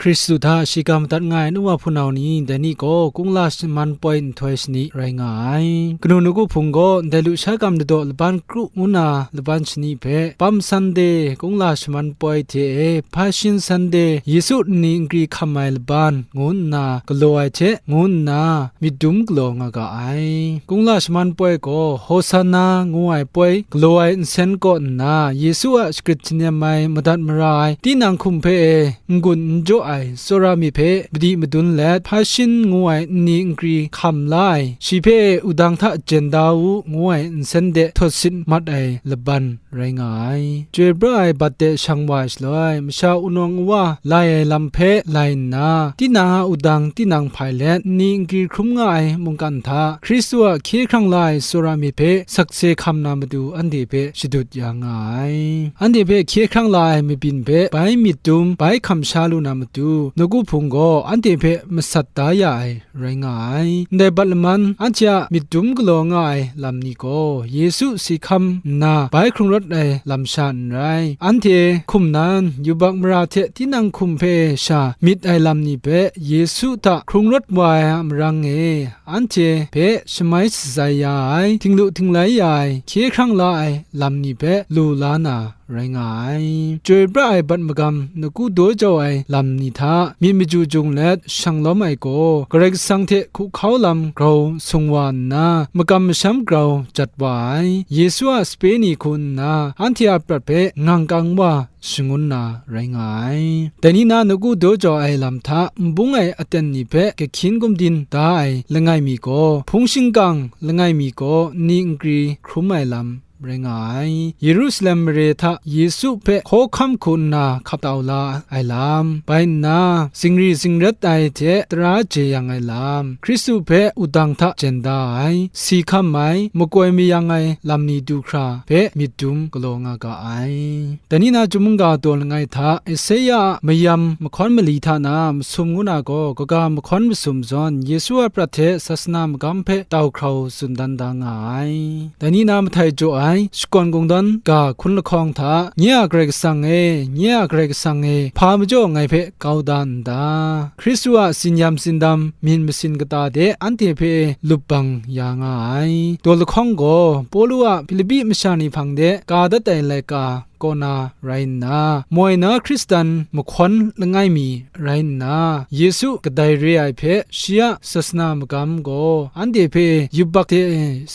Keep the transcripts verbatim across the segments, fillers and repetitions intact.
Hkristu hta shiga madat nga ai nu wa hpunau ni, dai ni gaw kungla shaman poi nhtoi shani rai nga ai. Kanu nawku hpung gaw ndai lusha gam ladaw laban kru ngu na laban shani hpe, Palm Sunday, kungla shaman poi hte e, Passion Sunday, Yesu nni nkri hkam ai laban, ngu nna galaw ai hte ngu nna myit dum galaw nga ga ai. Kungla shaman poi gaw Hosanna ngu ai poi galaw ai nsen kaw nna, Yesu a shagrit shanem ai madat mara ai tinang hkum hpe e n-gun n jaw ai tsawra myit hpe madi madun let, Passion ngu ai nni nkri hkam la ai, shi hpe wudang hta jen da u ngu ai nsen de htawt sit mat ai laban rai nga ai. Chyoi pra ai bat de shang wa ai shaloi, masha wunawng wa lai ai lam hpe lai nna, tinang a wudang tinang hpai let, nni nkri hkrum nga ai mungkan hta, Hkristu a hkye hkrang la ai tsawra myit hpe sakse hkam na matu anhte hpe shadut ya nga ai. Anhte hpe hkye hkrang la ai mabyin hpe bai myit dum, bai hkam sha lu na matu, nawku hpung gaw anhte hpe masat da ya ai rai nga ai. Ndai bat laman anhte a myit dum galaw nga ai lam ni gaw, Yesu si hkam nna bai hkrung rawt ai lam sha n rai. Anhte hkum nan, yubak mara hte tinang hkum hpe sha myit ai lam ni hpe, Yesu hta hkrung rawt wa ai a marang e, anhte hpe shamai shatsai ya ai, htinglu htinglai ya ai, hkye hkrang la ai lam ni hpe lu la na, rai nga ai. Chyoi pra ai bat magam, nawku daw jau ai lam ni hta myit maju jung let shang lawm ai gaw, Karai Kasang hte hkuhkau lam grau sung wa nna, makam masham grau jat wa ai. Yesu a sape ni hku nna, anhte a prat hpe ngang kang wa shangun na rai nga ai. Dai ni na nawku daw jau ai lam hta n bung ai aten ni hpe kahkyin gumdin da ai langai mi gaw, hpung shingkang langai mi gaw nni nkri hkrum ai lam rai nga ai. Yerusalem mare hta Yesu hpe hkawhkam hku nna hkap tau la ai lam, bai nna zingri zingrat ai hte tara jeyang ai lam, Hkristu hpe wudang hta jen da ai, si hkam ai, makoi mayang ai lam ni du hkra hpe myit dum galaw nga ga ai. Dai ni na chyum mungga daw langai hta, Esaia a mayam mahkawn mali hta na masum ngu na gaw, kaga mahkawn masum zawn, Yesu a prat hte sasana magam hpe tau hkrau tsun dan da nga ai. Dai ni na mahtai jaw ai, shakawn kungdawn ga hkun lahkawng hta, Nye a Karai Kasang e, nye a Karai Kasang e, hpa majaw ngai hpe kau da n ta? Hkristu a tsin-yam tsindam myit masin kata de anhte hpe lup bang ya nga ai. Daw lahkawng gaw, Pawlu a Hpilipi masha ni hpang de ka dat ai laika kaw na rai nna, moi na Hkristan mahkawn langai mi rai nna, Yesu kadai re ai hpe shi a sasana magam gaw anhte hpe yubak hte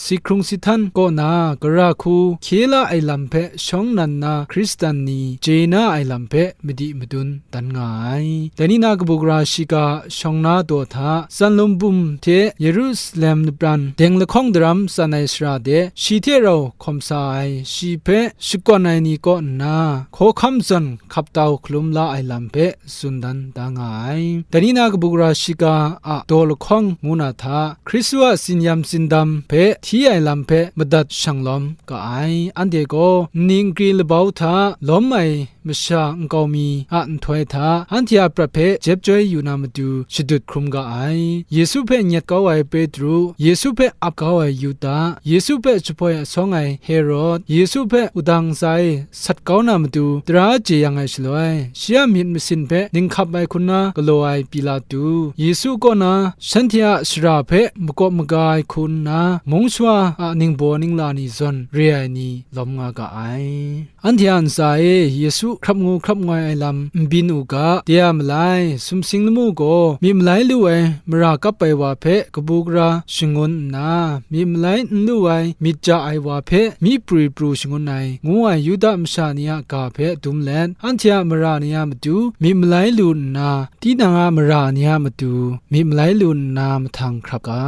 si hkrung si htan kaw na, gara hku hkye la ai lam hpe shawng nan na Hkristan ni chye na ai lam hpe madi madun dan nga ai. Dai ni na kabu gara shiga shawng na daw hta, tsan lum bum hte Yerusalem lapran deng lahkawng daram tsan ai sara de, shi hte rau hkawm sa ai, shi hpe shakawn ai ni kaw nna, hkawhkam zawn hkap tau hkalum la ai lam hpe tsun dan da nga ai. Dai ni na kabu gara shiga a daw lahkawng ngu na hta, Hkristu a tsin-yam tsindam hpe hti ai lam hpe madat shang lawm ga ai. Anhte gaw nni nkri labau hta lawm ai masha nkau mi a nhtoi hta, anhte a prat hpe jep joi yu na matu shadut hkrum ga ai. Yesu hpe nyet kau ai Petru, Yesu hpe ap kau ai Yuda, Yesu hpe jahpoi asawng ai Herod, Yesu hpe wudang ntsa e sat kau na matu tara jeyang ai shaloi, shi a myit masin hpe ninghkap ai hku na galaw ai Pilatu, Yesu kaw na shanhte a sara hpe makawp maga ai hku nna, mung shawa a ningbaw ningla ni zawn re ai ni lawm nga ga ai. Anhte a ntsa e Yesu hkrap ngu hkrap ngoi ai lam n byin u ga, de a malai, sumsing lamu gaw myit malai lu ai mara kap ai wa hpe kabu gara shangun nna, myit malai n lu ai myit ja ai wa hpe myi prwi pru shangun ai, ngu ai Yuda masha ni a ga hpe dum let, anhte a mara ni a matu myit malai lu nna, tinang a mara ni a matu myit malai lu nna mahtang hkrap ga.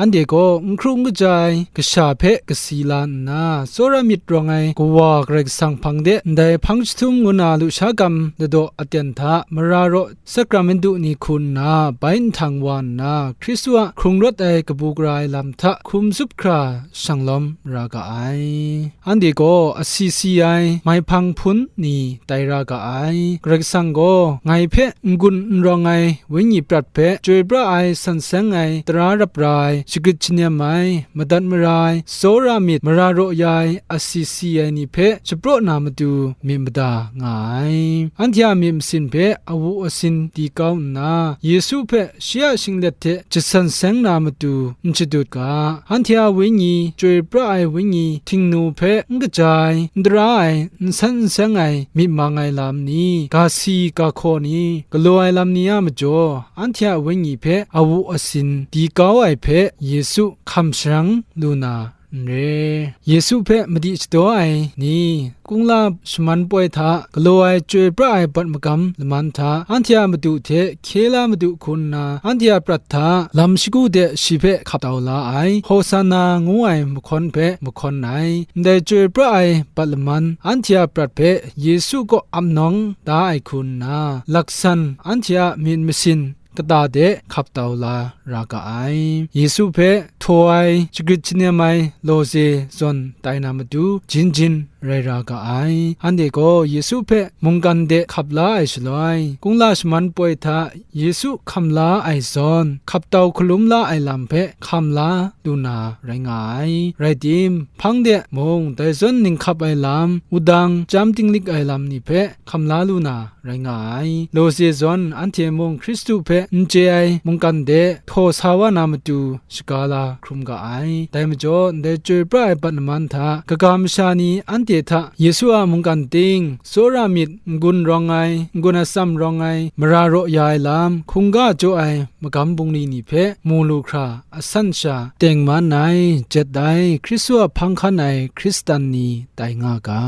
Anhte gaw n hkru n kaja ai kasha hpe kasi la nna, tsawra myit rawng ai Kawa Karai Kasang hpang de ndai hpang jahtum ngu na lusha gam ladaw aten hta mara raw sakramentu ni hku nna bai nhtang wa nna, Hkristu a hkrung rawt ai kabu gara ai lam hta hkum zup hkra shang lawm ra ga ai. Anhte gaw asi si ai maihpang hpun ni tai ra ga ai. Karai Kasang gaw ngai hpe n-gun n rawng ai wenyi prat hpe, chyoi pra ai san seng ai tara rap ra ai shagrit shanem ai madat mara ai tsawra myit mara raw ya ai asi si ai ni hpe shapraw na matu myit mada nga ai. Anhte a myit masin hpe awu asin di kau nna, Yesu hpe shi a shinglet hte jasan seng na matu n shadut ga. Anhte a wenyi, chyoi pra ai wenyi, htingnu hpe n kaja ai, n tara ai, n san n seng ai, myit mang ai lam ni, ga si ga hkaw ni, galaw ai lam ni a majaw, anhte a wenyi hpe awu asin di kau ai hpe Yesu hkam sharang lu na n re. Yesu hpe madi shadaw ai ni, kungla shaman poi hta galaw ai chyoi pra ai bat magam laman hta, anhte a madu hte hkye la madu hku nna, anhte a prat hta lam shagu de shi hpe hkap tau la ai, Hosana ngu ai mahkawn hpe mahkawn ai, ndai chyoi pra ai bat laman anhte a prat hpe Yesu kaw ap nawng da ai hku nna, laksan anhte a myit masin kata de hkap tau la ra ga ai. Yesu hpe htaw ai, shagrit shanem ai lawze zawn tai na matu, jin jin rai ra ga ai. Anhte gaw Yesu hpe mungkan de hkap la ai shaloi, kungla shaman poi hta Yesu hkam la ai zawn, hkap tau hkalum la ai lam hpe hkam la lu na rai nga ai. Rai tim, hpang de mung, dai zawn ninghkap ai lam, wudang chyam tinglik ai lam ni hpe hkam la lu na rai nga ai. Lawze zawn anhte mung Hkristu hpe n chye ai mungkan de htaw sa wa na matu shaga la hkrum ga ai. Dai majaw, ndai chyoi pra ai bat laman hta kaga masha ni anhte hta Yesu a mungkan ting, tsawra myit n-gun rawng ai, n-gun atsam rawng ai, mara raw ya ai lam, hkungga jaw ai magam bungli ni hpe mu lu hkra asan sha teng man ai, jet ai, Hkristu a hpang hkan ai Hkristan ni tai nga ga.